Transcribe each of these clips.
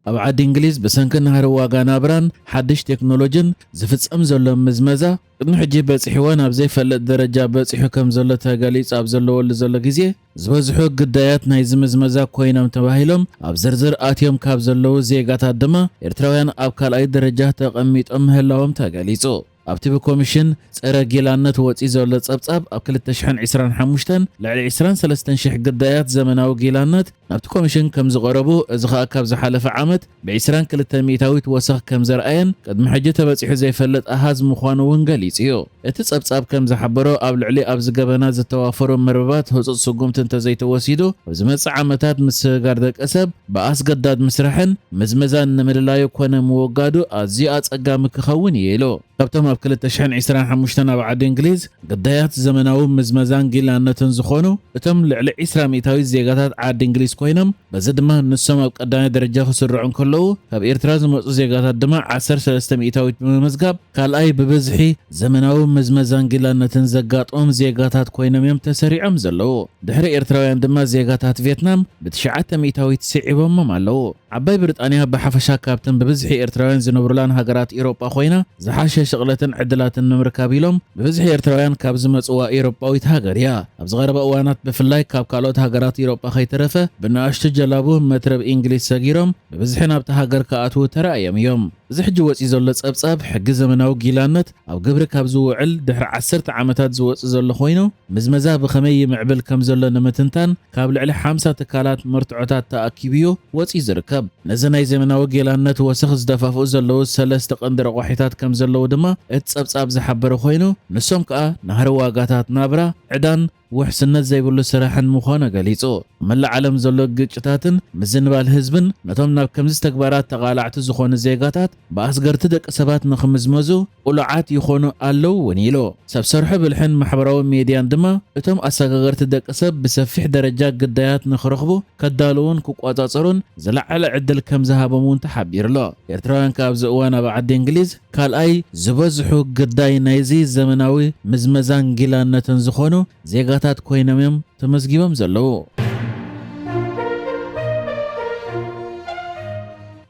ኣብ ዓዲ እንግሊዝ ብሰንኪ ናህሪ ዋጋ ናብራን ሓድሽ ቴክኖሎጂን ዝፍጸም ዘሎ ምዝመዛ ቅድሚ ሕጂ በጺሕዎ ናብ ዘይፈልጥ ደረጃ በጺሑ ከም ዘሎ ተገሊጹ ኣብ ዘለወሉ ዘሎ ግዜ ዝበዝሑ ግዳያት ናይ ዝምዝመዛ ኮይኖም ተባሂሎም ኣብ ዝርዝር ኣትዮም ካብ ዘለዉ ዜጋታት ድማ ኤርትራውያን ኣብ ካልኣይ ደረጃ ተቐሚጦም ምህላዎም ተገሊጹ። ኣብቲ ብኮሚሽን ጸረ ጊላነት ወጺ ዘሎ ጸብጻብ ኣብ ክልተ ሽሕን ዕስራን ሓሙሽተን ልዕሊ ዕስራን ሰለስተን ሽሕ ግዳያት ዘመናዊ ጊላነት ናብቲ ኮሚሽን ከም ዝቐረቡ፣ እዚ ኸኣ ካብ ዝሓለፈ ዓመት ብዕስራን ክልተ ሚእታዊት ወሰኽ ከም ዘርኣየን ቅድሚ ሕጂ ተበጺሑ ዘይፈልጥ ኣሃዝ ምዃኑ እውን ገሊጹ እዩ። እቲ ጸብጻብ ከም ዝሓበሮ ኣብ ልዕሊ ኣብዚ ገበና ዝተዋፈሩ መርበባት ህጹጽ ስጉምቲ እንተዘይተወሲዱ ኣብ ዝመጽእ ዓመታት ምስግጋር ደቂ ሰብ ብኣስገዳድ ምስራሕን ምዝመዛን ንምልላዩ ኮነ ምውጋዱ ኣዝዩ ኣጸጋሚ ክኸውን እዩ ኢሉ። ካብቶም ኣብ ክልተ ሽሕን ዕስራን ሓሙሽተን ኣብ ዓዲ እንግሊዝ ግዳያት ዘመናዊ ምዝመዛን ጊላነትን ዝኾኑ እቶም ልዕሊ ዕስራ ሚእታዊት ዜጋታት ዓዲ እንግሊዝ ኮይኖም በዚ ድማ ንሶም ኣብ ቀዳማይ ደረጃ ክስርዑ እንከለዉ ካብ ኤርትራ ዝመጹ ዜጋታት ድማ ዓሰርተ ሰለስተ ሚእታዊት ብምምዝጋብ ካልኣይ ብብዝሒ ዘመናዊ ምዝመዛን ጊላነትን ዘጋጥሞም ዜጋታት ኮይኖም እዮም ተሰሪዖም ዘለዉ። ድሕሪ ኤርትራውያን ድማ ዜጋታት ቪየትናም ብትሽዓተ ሚእታዊት ስዒቦሞም ኣለዉ። ዓባይ ብሪጣንያ ብሓፈሻ ካብተን ብብዝሒ ኤርትራውያን ዝነብሩላን ሃገራት ኤውሮጳ ኮይና ዝሓሸ ሽቕለትን ዕድላትን ንምርካብ ኢሎም ብብዝሒ ኤርትራውያን ካብ ዝመጽዋ ኤውሮጳዊት ሃገር እያ። ኣብዚ ቀረባ እዋናት ብፍላይ ካብ ካልኦት ሃገራት ኤውሮጳ ከይተረፈ ብንኣሽቱ ጀላቡ መትረብ እንግሊዝ ሰጊሮም ብብዝሒ ናብቲ ሃገር ክኣትዉ ተራእዮም እዮም። እዚ ሕጂ ወጺኡ ዘሎ ጸብጻብ ሕጊ ዘመናዊ ጊላነት ኣብ ግብሪ ካብ ዝውዕል ድሕሪ ዓሰርተ ዓመታት ዝወጽእ ዘሎ ኮይኑ ምዝመዛ ብኸመይ ይምዕብል ከም ዘሎ ንምትንታን ካብ ልዕሊ ሓምሳ ትካላት መርትዖታት ተኣኪቡ እዩ ወጺኡ ዝርከብ። ነዚ ናይ ዘመናዊ ጌላነት ወሰኽ ዝደፋፍኡ ዘለዉ ሰለስተ ቀንዲ ረቋሒታት ከም ዘለዉ ድማ እቲ ጸብጻብ ዝሓበረ ኮይኑ ንሶም ከኣ ናህሪ ዋጋታት ናብራ፣ ዕዳን ውሕስነት ዘይብሉ ስራሕን ምዃኑ ገሊጹ። ኣብ መላእ ዓለም ዘሎ ግጭታትን ምዝንባል ህዝብን ነቶም ናብ ከምዚ ተግባራት ተቓላዕቲ ዝኾኑ ዜጋታት ብኣስገርቲ ደቂ ሰባት ንኽምዝመዙ ቅሉዓት ይኾኑ ኣለዉ እውን ኢሉ። ሰብ ሰርሖ ብልሕን ማሕበራዊ ሜድያን ድማ እቶም ኣሰጋገርቲ ደቂ ሰብ ብሰፊሕ ደረጃ ግዳያት ንኽረኽቡ ከዳልዉን ክቆጻጸሩን ዝለዓለ ዕድል ከም ዝሃቦም እውን ተሓቢሩ ኣሎ። ኤርትራውያን ከኣ ኣብዚ እዋን ኣብ ዓዲ እንግሊዝ ካልኣይ ዝበዝሑ ግዳይ ናይዚ ዘመናዊ ምዝመዛን ጊላነትን ዝኾኑ ዜጋታት ኮይኖም እዮም ተመዝጊቦም ዘለዉ።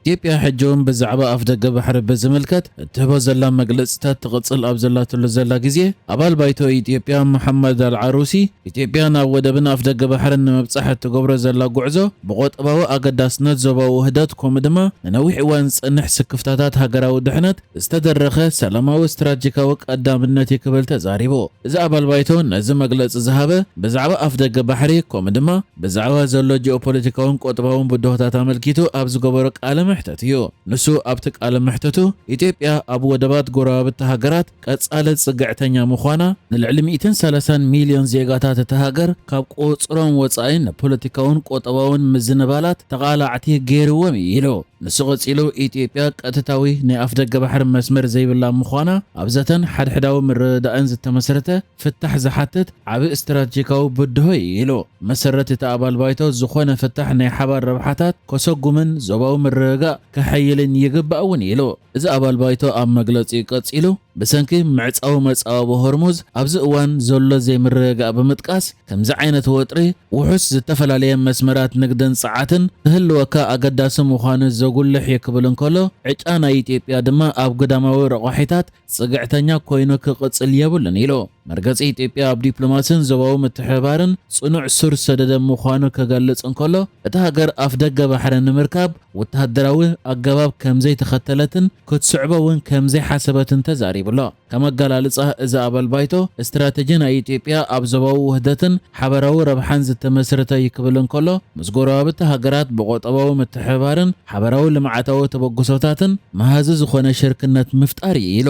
ኢትዮጵያ ሕጂ እውን ብዛዕባ ኣፍደገ ባሕሪ ብዝምልከት እትህቦ ዘላ መግለጺታት ትቕጽል ኣብ ዘላትሉ ዘላ ግዜ ኣባል ባይቶ ኢትዮጵያ መሓመድ ኣልዓሩሲ ኢትዮጵያ ናብ ወደብን ኣፍደገ ባሕርን ንምብጻሕ እትገብሮ ዘላ ጉዕዞ ብቆጠባዊ ኣገዳስነት ዞባዊ ውህደት ከምኡ ድማ ንነዊሕ እዋን ዝጸንሕ ስክፍታታት ሃገራዊ ድሕነት ዝተደረኸ ሰላማዊ ስትራቴጂካዊ ቀዳምነት እዩ ክብል ተዛሪቡ። እዚ ኣባል ባይቶ ነዚ መግለጺ ዝሃበ ብዛዕባ ኣፍደገ ባሕሪ ከምኡ ድማ ብዛዕባ ዘሎ ጂኦፖለቲካውን ቆጠባውን ብድሆታት ኣመልኪቱ ኣብ ዝገበሮ ቃለ መሕተት እዩ። ንሱ ኣብቲ ቃለ መሕተቱ ኢትዮጵያ ኣብ ወደባት ጎረባብቲ ሃገራት ቀጻሊ ጽግዕተኛ ምዃና ንልዕሊ ሚእትን ሰላሳን ሚልዮን ዜጋታት እታ ሃገር ካብ ቁጽሮም ወጻኢ ንፖለቲካውን ቆጠባውን ምዝንባላት ተቓላዕቲ ገይርዎም እዩ ኢሉ። ንሱ ቀጺሉ ኢትዮጵያ ቀጥታዊ ናይ ኣፍደገ ባሕሪ መስመር ዘይብላ ምዃና ኣብ ዘተን ሓድሕዳዊ ምርድዳእን ዝተመስረተ ፍታሕ ዝሓትት ዓቢ ስትራቴጂካዊ ብድሆ እዩ ኢሉ። መሰረት እቲ ኣባል ባይቶ ዝኾነ ፍታሕ ናይ ሓባር ረብሓታት ከሰጉምን ዞባዊ ምርግጋእ ከሐይልን ይግባእ እውን ኢሉ። እዚ ኣባል ባይቶ ኣብ መግለጺኡ ቀጺሉ ብሰንኪ ምዕጻው መጻወቢ ሆርሙዝ ኣብዚ እዋን ዘሎ ዘይምርግጋእ ብምጥቃስ ከምዚ ዓይነት ወጥሪ ውሑስ ዝተፈላለየ መስመራት ንግድን ጸዓትን ክህልወካ ኣገዳሲ ምዃኑ ዘጉልሕ እዩ ክብል እንከሎ ዕጫ ናይ ኢትዮጵያ ድማ ኣብ ግዳማዊ ረቋሒታት ጽግዕተኛ ኮይኑ ክቕጽል የብሉን ኢሉ። መርገጺ ኢትዮጵያ ኣብ ዲፕሎማስን ዞባዊ ምትሕብባርን ጽኑዕ ሱር ሰደደ ምዃኑ ክገልጽ እንከሎ እታ ሃገር ኣፍደገ ባሕሪ ንምርካብ ወተሃደራዊ ኣገባብ ከም ዘይተኸተለትን ክትስዕቦ እውን ከም ዘይሓሰበትን ተዛሪቡ ኣሎ። ከም ኣገላልጻ እዚ ኣባል ባይቶ ስትራተጂ ናይ ኢትዮጵያ ኣብ ዞባዊ ውህደትን ሓበራዊ ረብሓን ዝተመስረተ እዩ ክብል እንከሎ ምስ ጎረባብቲ ሃገራት ብቆጠባዊ ምትሕብባርን ሓበራዊ ልምዓታዊ ተበግሶታትን መሃዚ ዝኾነ ሽርክነት ምፍጣር እዩ ኢሉ።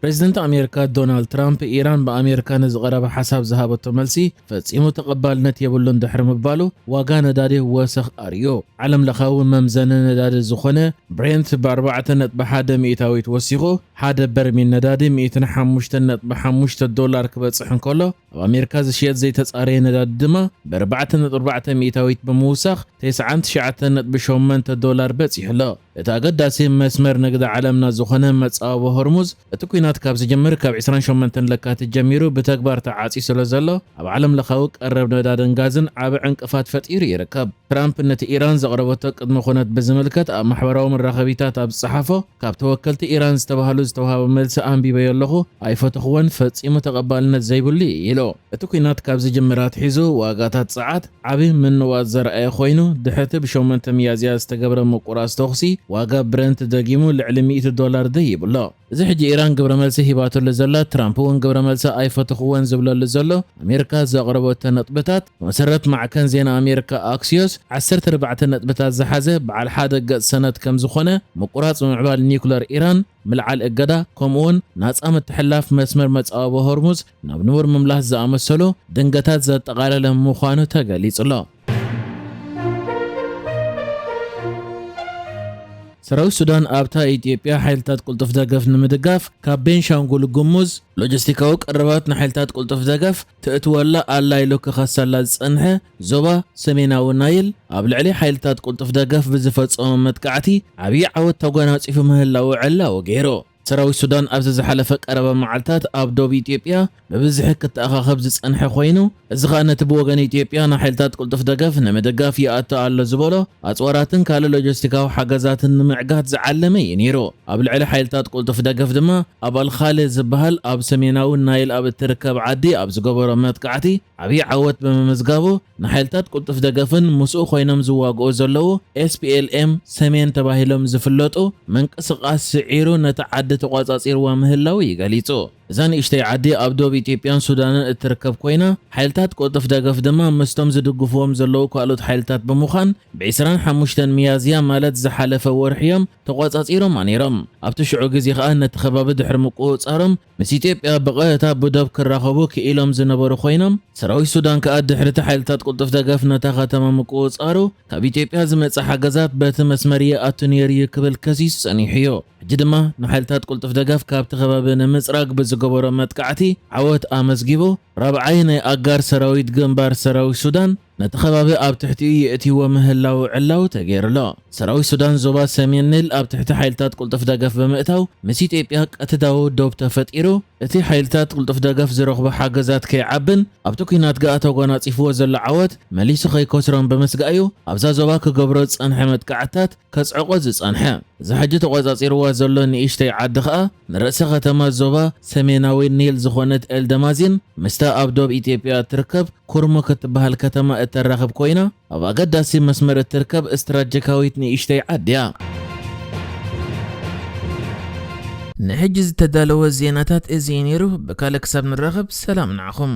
ፕሬዚደንት ኣሜሪካ ዶናልድ ትራምፕ ኢራን ብኣሜሪካ ንዝቐረበ ሓሳብ ዝሃበቶ መልሲ ፈጺሙ ተቐባልነት የብሉን ድሕሪ ምባሉ ዋጋ ነዳዲ ወሰኽ ኣርእዩ። ዓለም ለኻዊ መምዘኒ ነዳዲ ዝኾነ ብሬንት ብኣርባዕተ ነጥቢ ሓደ ሚእታዊት ወሲኹ ሓደ በርሚል ነዳዲ ሚእትን ሓሙሽተን ነጥቢ ሓሙሽተ ዶላር ክበጽሕ እንከሎ ኣብ ኣሜሪካ ዝሽየጥ ዘይተጻረየ ነዳዲ ድማ ብኣርባዕተ ነጥቢ ኣርባዕተ ሚእታዊት ብምውሳኽ ተስዓን ትሽዓተን ነጥቢ ሸሞንተ ዶላር በጺሑ ኣሎ። እቲ ኣገዳሲ መስመር ንግዲ ዓለምና ዝኾነ መጻወቦ ሆርሙዝ፣ እቲ ኲናት ካብ ዝጅምር ካብ ዕስራን ሸሞንተን ለካቲት ጀሚሩ ብተግባር ተዓጽዩ ስለ ዘሎ፣ ኣብ ዓለም ለኻዊ ቀረብ ነዳድን ጋዝን ዓቢ ዕንቅፋት ፈጢሩ ይርከብ። ትራምፕ ነቲ ኢራን ዘቕረበቶ ቅድመ ኩነት ብዝምልከት ኣብ ማሕበራዊ መራኸቢታት ኣብ ዝጸሓፎ፣ ካብ ተወከልቲ ኢራን ዝተባህሉ ዝተዋህበ መልሲ ኣንቢበዮ ኣለኹ፣ ኣይፈተኽዎን፣ ፈጺሙ ተቐባልነት ዘይብሉ እዩ ኢሉ። እቲ ኲናት ካብ ዝጅምር ኣትሒዙ ዋጋታት ጸዓት ዓቢ ምንዋጽ ዘርኣየ ኮይኑ፣ ድሕርቲ ብሸሞንተ ሚያዝያ ዝተገብረ ምቁራጽ ተኹሲ ዋጋ ብረንት ደጊሙ ልዕሊ ሚእቲ ዶላር ደይቡ ኣሎ። እዚ ሕጂ ኢራን ግብረ መልሲ ሂባትሉ ዘላ፣ ትራምፕ እውን ግብረ መልሲ ኣይፈተኽዎን ዝብለሉ ዘሎ፣ ኣሜሪካ ዘቕረበቶ ነጥብታት መሰረት ማዕከን ዜና ኣሜሪካ ኣክሲዮስ ዓሰርተ ኣርባዕተ ነጥብታት ዝሓዘ በዓል ሓደ ገጽ ሰነድ ከም ዝኾነ፣ ምቁራጽ ምምዕባል ኒውክለር ኢራን፣ ምልዓል እገዳ፣ ከምኡውን ናጻ ምትሕልላፍ መስመር መጻወቦ ሆርሙዝ ናብ ንቡር ምምላስ ዝኣመሰሉ ድንገታት ዘጠቓለለ ምዃኑ ተገሊጹ ኣሎ። ሰራዊት ሱዳን ኣብታ ኢትዮጵያ ሓይልታት ቅልጡፍ ደገፍ ንምድጋፍ ካብ ቤንሻንጉል ጉሙዝ ሎጂስቲካዊ ቀረባት ንሓይልታት ቅልጡፍ ደገፍ ትእትወላ ኣላ ኢሉ ክኸሰላ ዝጸንሐ ዞባ ሰሜናዊ ናይል ኣብ ልዕሊ ሓይልታት ቅልጡፍ ደገፍ ብዝፈጸሞ መጥቃዕቲ ዓብዪ ዓወት ተጎናጺፉ ምህላዉ ዕላዊ ገይሩ። ሰራዊት ሱዳን ኣብዚ ዝሓለፈ ቀረባ መዓልታት ኣብ ዶብ ኢትዮጵያ ብብዝሒ ክተኣኻኸብ ዝጸንሐ ኮይኑ፣ እዚ ኸኣ ነቲ ብወገን ኢትዮጵያ ንሓይልታት ቅልጡፍ ደገፍ ንምድጋፍ ይኣቱ ኣሎ ዝበሎ ኣጽዋራትን ካልእ ሎጂስቲካዊ ሓገዛትን ንምዕጋት ዝዓለመ እዩ ነይሩ። ኣብ ልዕሊ ሓይልታት ቅልጡፍ ደገፍ ድማ ኣብ ኣልኻሊ ዝበሃል ኣብ ሰሜናዊ ናይል ኣብ እትርከብ ዓዲ ኣብ ዝገበሮ መጥቃዕቲ ዓብዪ ዓወት ብምምዝጋቡ፣ ንሓይልታት ቅልጡፍ ደገፍን ምስኡ ኮይኖም ዝዋግኡ ዘለዉ ኤስ ፒ ኤል ኤም ሰሜን ተባሂሎም ዝፍለጡ ምንቅስቓስ ስዒሩ ነቲ ዓዲ ተቋጻጺርዋ ምህላዉ እዩ ገሊጹ። እዛ ንእሽተይ ዓዲ ኣብ ዶብ ኢትዮጵያን ሱዳንን እትርከብ ኮይና፣ ሓይልታት ቅልጡፍ ደገፍ ድማ ምስቶም ዝድግፍዎም ዘለዉ ካልኦት ሓይልታት ብምዃን፣ ብ ዕስራን ሓሙሽተን ሚያዝያ ማለት ዝሓለፈ ወርሒ እዮም ተቋጻጺሮማ ነይሮም። ኣብቲ ሽዑ ግዜ ኸኣ ነቲ ከባቢ ድሕሪ ምቁጽጻሮም፣ ምስ ኢትዮጵያ ብቐጥታ ብዶብ ክራኸቡ ክኢሎም ዝነበሩ ኮይኖም፣ ሰራዊት ሱዳን ከኣ ድሕሪ እቲ ሓይልታት ቅልጡፍ ደገፍ ነታ ከተማ ምቁጽጻሩ፣ ካብ ኢትዮጵያ ዝመጽእ ሓገዛት በቲ መስመር ይኣቱ ነይሩ እዩ ክብል ከሲሱ ጸኒሑ እዩ። ሕጂ ድማ ንሓይልታት ቅልጡፍ ደገፍ ካብቲ ከባቢ ንምጽራግ ብዝገበሮ መጥቃዕቲ ዓወት ኣመዝጊቡ፣ ራብዓይ ናይ ኣጋር ሰራዊት ግንባር ሰራዊት ሱዳን ነቲ ከባቢ ኣብ ትሕቲኡ የእትይዎ ምህላዉ ዕላዊ ተገይሩሎ። ሰራዊት ሱዳን ዞባ ሰሜን ኒል ኣብ ትሕቲ ሓይልታት ቅልጡፍ ደገፍ ብምእታው፣ ምስ ኢትዮጵያ ቀጥታዊ ዶብ ተፈጢሩ፣ እቲ ሓይልታት ቅልጡፍ ደገፍ ዝረኽቦ ሓገዛት ከይዓብን ኣብቲ ኲናት ገኣ ተጎናጺፍዎ ዘሎ ዓወት መሊሱ ከይከስሮን ብምስጋእ እዩ ኣብዛ ዞባ ክገብሮ ዝጸንሐ መጥቃዕትታት ከጽዕቖ ዝጸንሐ። እዛ ሕጂ ተቖጻጺርዋ ዘሎ ንእሽተይ ዓዲ ኸኣ ንርእሰ ከተማ ዞባ ሰሜናዊ ኒል ዝኾነት ኤልደማዚን ምስታ ኣብ ዶብ ኢትዮጵያ እትርከብ ኩርሙክ እትበሃል ከተማ እተራኽብ ኮይና፣ ኣብ ኣገዳሲ መስመር እትርከብ ስትራቴጂካዊት ንእሽተይ ዓዲ እያ። ንሕጂ ዝተዳለወ ዜናታት እዚ እዩ ነይሩ። ብካልእ ክሳብ ንራኸብ ሰላም ንዓኹም።